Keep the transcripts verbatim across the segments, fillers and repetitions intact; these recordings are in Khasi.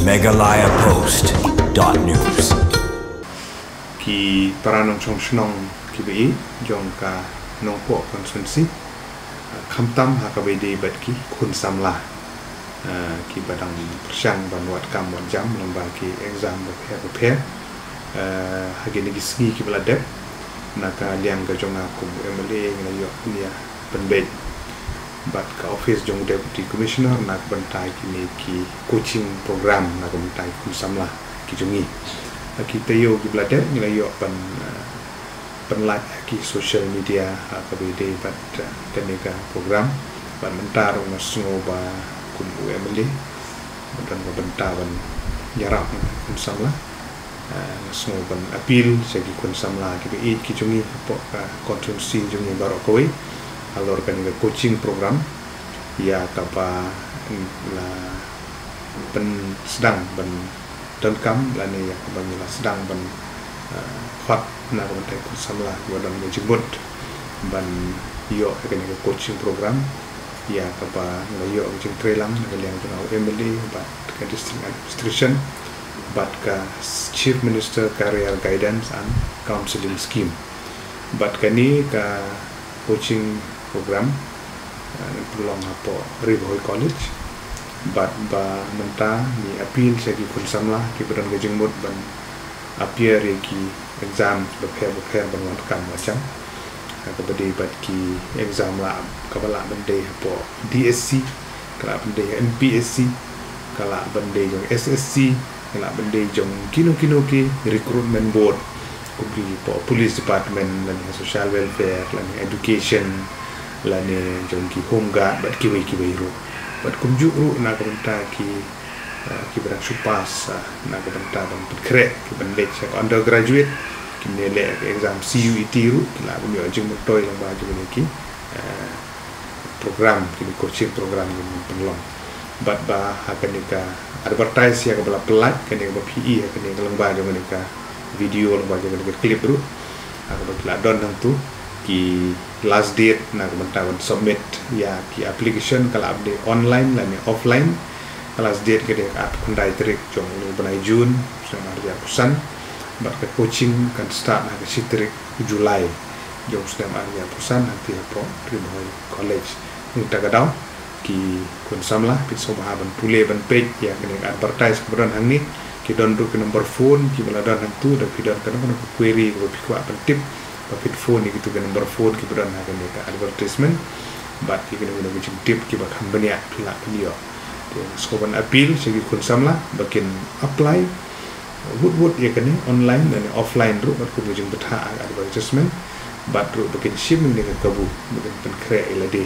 Meghalaya Post dot news. Ki para nongshong shnong kiba ïeit jong ka Nongpoh constituency, khamtam ha kaba ïadei bad ki khun samla kiba dang pyrshang ban wad kam wad jam lyngba ki exam bapher bapher ha kine ki sngi kiba la dep. Na ka liang ka jong nga kum u MLA nga la ïoh pynïaid bad ka office jong u Deputy Commissioner na ka bynta kine ki coaching program na ka bynta ki khun samla ki jong ngi. Ha ki taïew kiba la dep ngi la ïoh ban pynlait ha ki social media ha kaba ïadei bad kane ka program. Bad mynta ruh nga sngew ba kum u MLA ba don ka bynta ban ïarap na ki khun samla. Nga sngew ban appeal sha ki khun samla kiba ïeit ki jong ngi hapoh ka constituency jong ngi baroh kawei halor kane ka coaching program ïa kaba la pynsdang ban donkam lane ïa kaba ngi la sdang ban khot na ka bynta ki khun samla kiba don ka jingmut ban ïoh ïa kane ka coaching program ïa kaba ngi la ïoh ka jingtrei lang na ka liang jong u MLA bad ka District Administration bad ka Chief Minister Career Guidance and Counselling Scheme. Bad kane ka coaching program ngan pynlong hapoh Ri Bhoi College. Bad ba mynta ngi appeal sha ki khun samla kiba don ka jingmut ban appear ïa ki exam bapher bapher ban wad kam wad jam ha kaba dei bad ki exam la kaba lah ban dei hapoh DSC, ka lah ban dei MPSC, ka lah ban dei jong SSC, ka lah ban dei jong kino kino ki recruitment board kum ki hapoh police department lane social welfare lane education lane jong ki home guard bad kiwei kiwei ruh. Bad kumjuh ruh na ka bynta ki kiba dang shu pass na ka bynta ban pynkhreh ki ban leit sha ka undergraduate, ki ne leh ka exam CUET ruh ki lah ban ïoh jingmyntoi lyngba jong kine ki program, kine coaching program ki ban pynlong. Bad ba ha kane ka advertise ïa kaba la pynlait kane kaba phi i ha kane ka lyngba jong kane ka video lyngba jong kane ka clip ruh ha kaba ki la don hangtu ki last date na ka bynta ban submit ïa ki application ka lah ban dei online lane offline. Ka last date ka dei ka arphew khyndai tarik jong u bnai June snem ar hajar arphew san. Bad ka coaching kan start ha ka shi tarik u July jong u snem ar hajar arphew san hangtei hapoh Ri Bhoi College. Nangta ka daw ki khun samla phi sngewbha ban pule ban peit ïa kane ka advertise kaba don hangne. Ki don ruh ki number phone kiba la don hangtu da phi don kano kano ka query kaba phi kwah ban tip ba phin phone ïa kitu ki number phone kiba don ha kane ka advertisement. Bad ki kano kano ka jingtip kiba kham bniah phi lah pynïoh. Te sngewbha ban appeal sha ki khun samla ba kin apply wut wut ïa kane online lane offline ruh bad kum ka jingbthah ha ka advertisement. Bad ruh ba kin shim ïa kane ka kabu ba kin pynkhreh ïa lade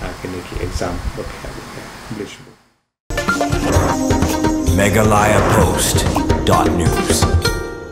ha kane ki exam bapher bapher. Khublei shibun. Meghalaya Post dot news.